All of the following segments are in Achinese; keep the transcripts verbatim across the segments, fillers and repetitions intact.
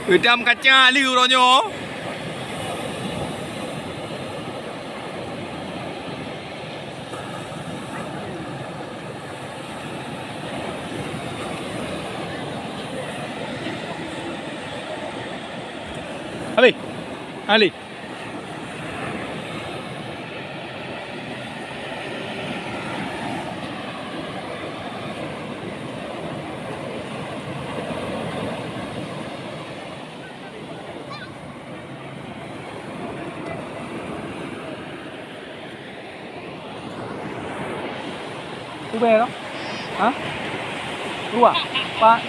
Geudam kaca lé uroe nyoe. Alih. Alih. Ubé lom. Ha? Dua. Empat.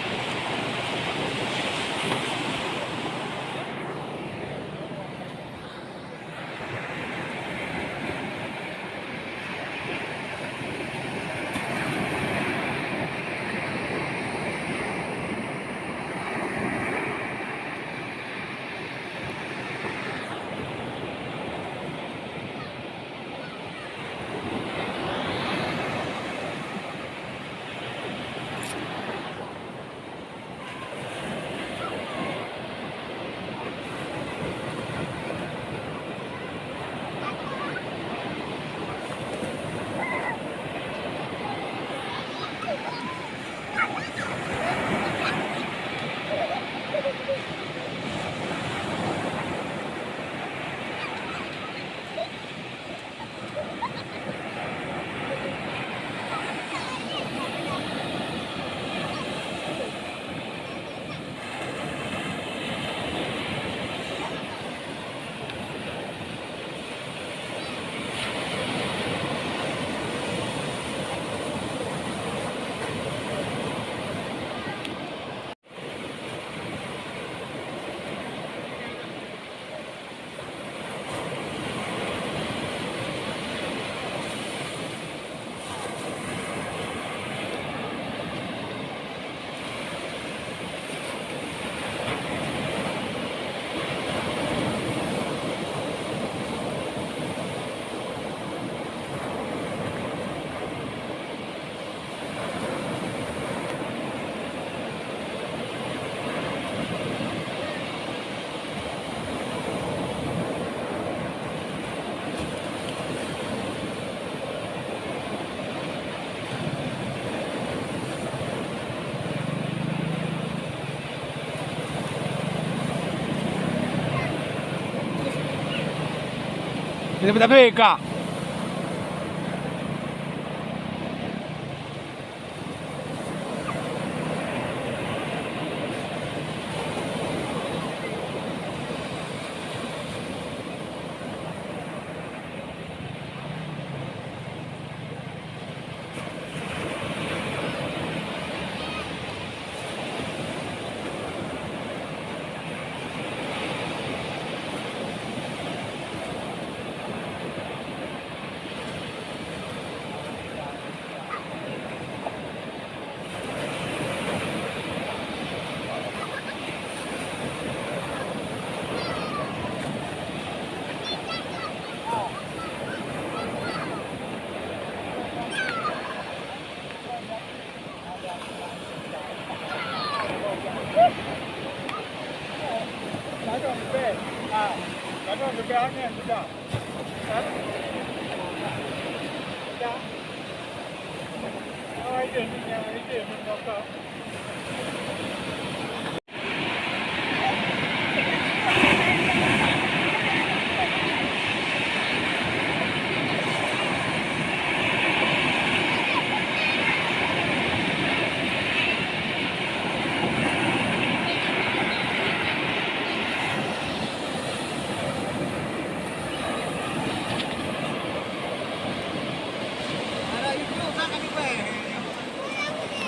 Tapi, tapi, Kak.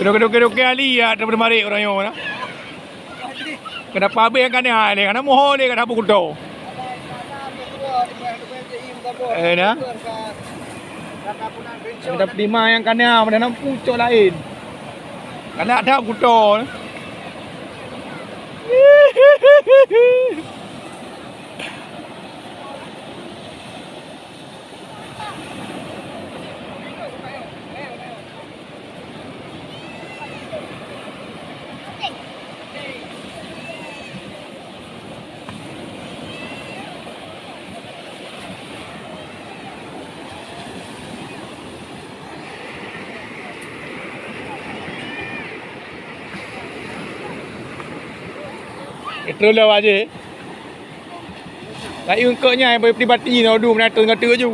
Keudok-keudok, keudok kali ya, teuma marit urang nyoe na. Kenapa abis nyang kana lé? Kana moho lé, kana buku to. Eh, na? Kenapa lima nyang kana, mana na pucuk lain? Kana ada buku to. Terus lewat je. Layu engkok nyan, beri bati na udu, meunatoe ngon teuk ju.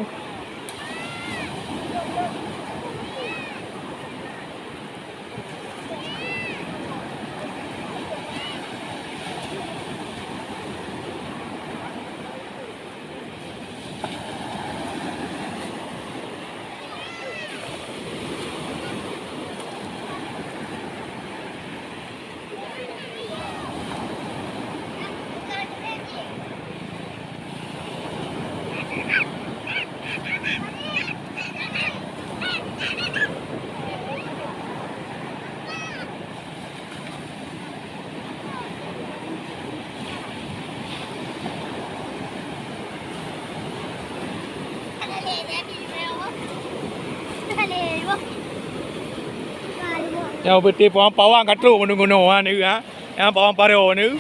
Nyoe beutôi pawang-pawang ka trok meununggu noe, ha, neu, ha. Nyang pawang paro neu.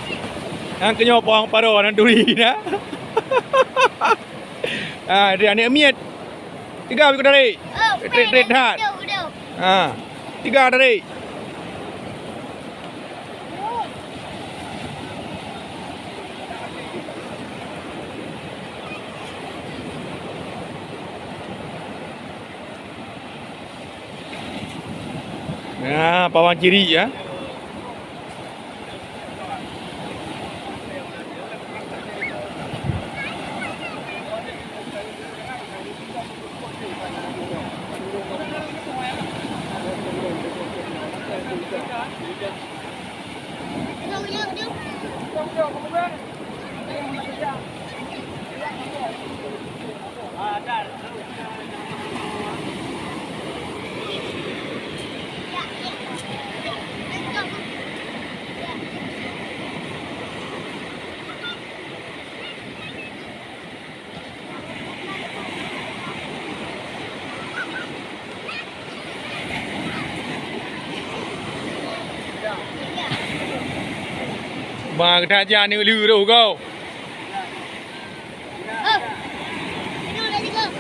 Nyang keunyoe pawang paro nan turi na. Ha, dia aneuk miet. Tiga biko tarék. Tret-tret that. Ha. Tiga tarék. Ya, pawang cirik ya. Bah, geudak jak aneuk lheueh roh kau.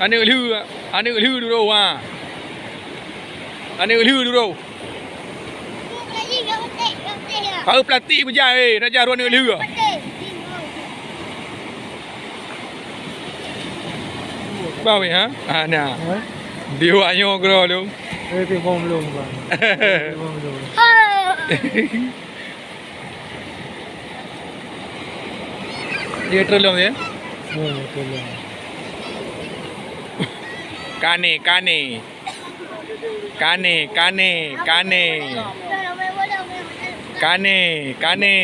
Aneuk lheueh, aneuk lheueh duroe, ha. Aneuk lheueh duroe. Ka eu plastik beujai, eh, nak jak aneuk lheueh. Bah weh, ha? Ah, na. Ha? Di wak nyoe keudroe lôn. Eh, teuh bom lôn, Bang. Teuh bom lôn. Dia terlong ya? Oh, terlong. Kane, kane. Kane, kane, kane. Kane, kane.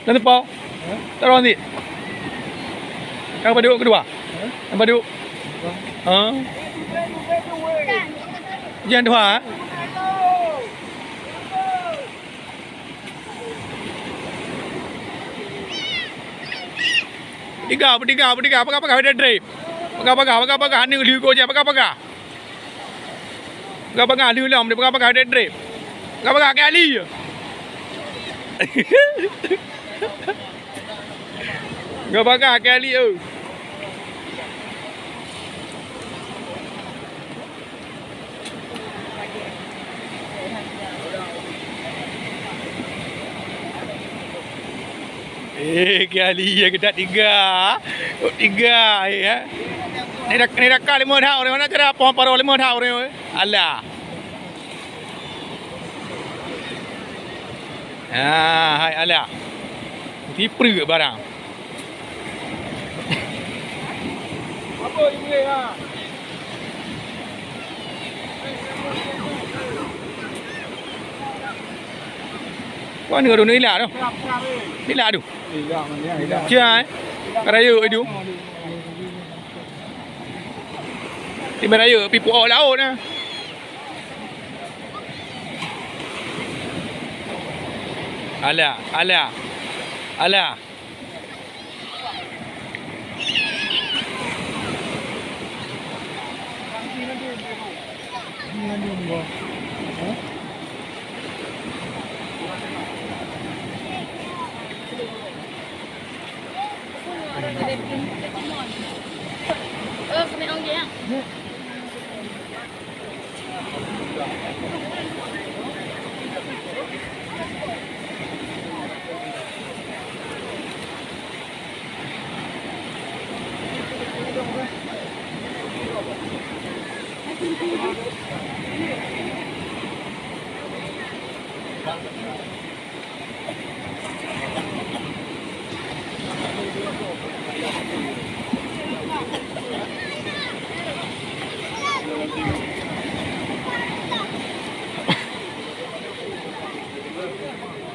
Dah teupo? Hah? Tak lawan cit? Ka padub keudua? Hah? Ka padub? Bukan. Ha? Jangan dua, ha? Tiga, bertiga, bertiga. Paga-paga, ada drip. Paga-paga, paga-paga. Ni liu ko je, paga-paga. Gak bagah lheueh lom, di bagah-bagah dek-dek. Gak bagah kali. Gak bagah kali, oh. Eh, kali ya kita tiga. Oh, tiga, ya. Ni dah, ni dah kali lima dah orang nak cerah pohon paruh lima dah orang. Alah. Ah, hai alah. Tiprek barang. Apa ini ha? Wah, ni baru ni ilak tu. Ilak tu. Cia, eh. Raya itu. Tiba raya pi puak laut nah. Alah, alah. Alah.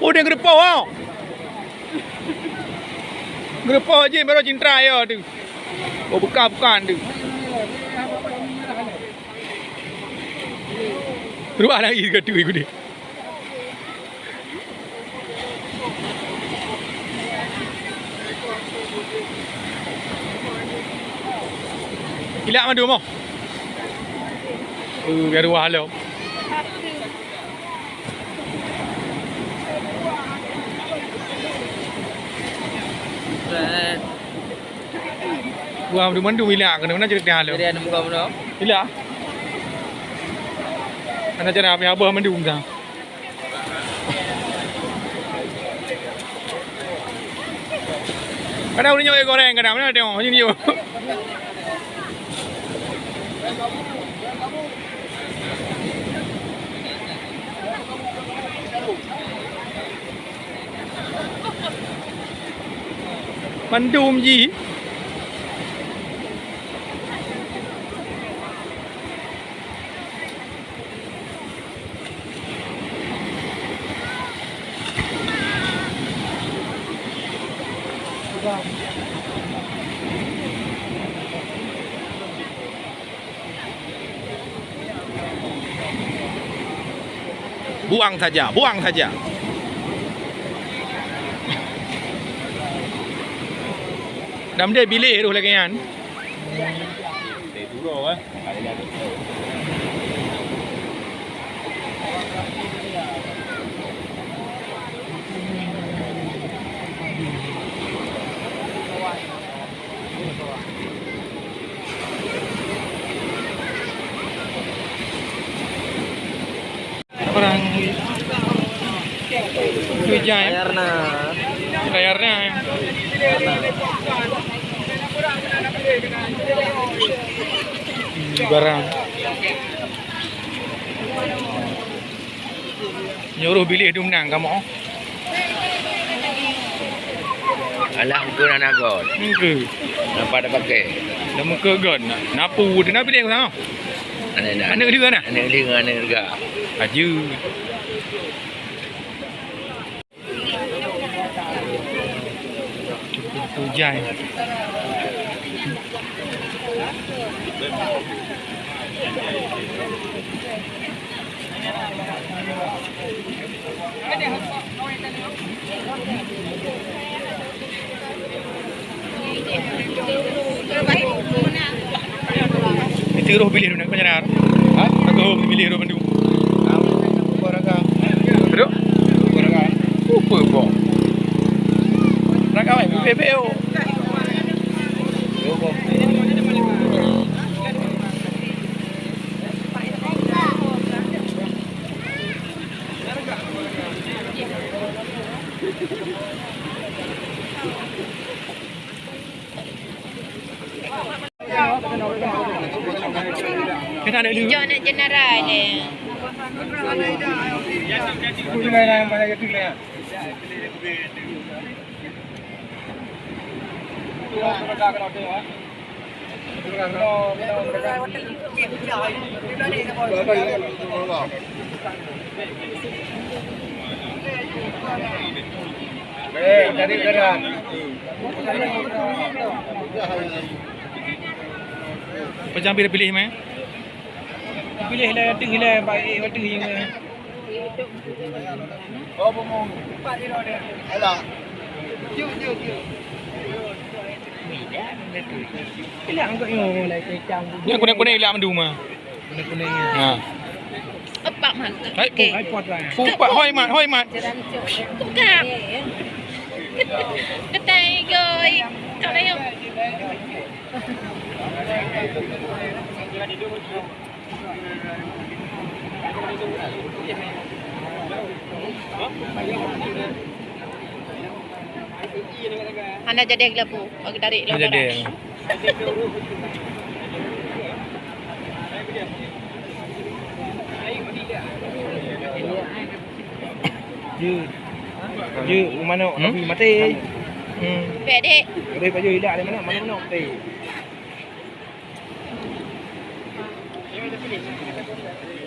Oh, dia geureupoh, oh. Geureupoh jih baru cintra ya tu. Oh, bukan, bukan tu. Ruah lagi ke tu ikut dia. Ilak madu moh. Uh, biar ruah lo. Wah, mandum-mandum ilak keunoe, na ceurita lom. Jadi ada muka mana? Ilak. Ana cara ambil abah mandum dah. Kadang udah nyoe goreng, kadang mana tengok, macam ni. Mandum jih. Buang saja, buang saja. Dam dia biléh roh lagèe nyan. Orang tu jai. Layar na. Layar na. Barang. Nyuruh biléh dum nang kamoe. Alah, bukan anak got. Engke. Napa ada pakai? Dah muka got. Napu, dia nak biléh sana. Anak, anak. Anak dia kan? Anak dia, anak dia. Aju. Hujan. Itu roh biléh tu nak penyerar. Ha? Aku roh biléh roh bandum. Duduk? Apa kau? Raga mai, P P O. Jom nak jenara ni. Pacang pih piléh meh? Piléh lah, teuh lah, baik, teuh yang, eh. Nyan kuning-kuning ilak mandum ah. Kuning-kuning. Ha. Epak mantap. Hai, pu-, hai, pot lah. Pu-, pak, hoi mat, hoi mat. Bukan. Ketai Yoi, cok na yuk. Hana jadi labu, bagi tarik. Hana jadi. Jeuet. Jeuet, manok, hmm? Tapi maté. Hmm. Pek, Dek. Ada baju ilak ada manok, manok, manok. Maté.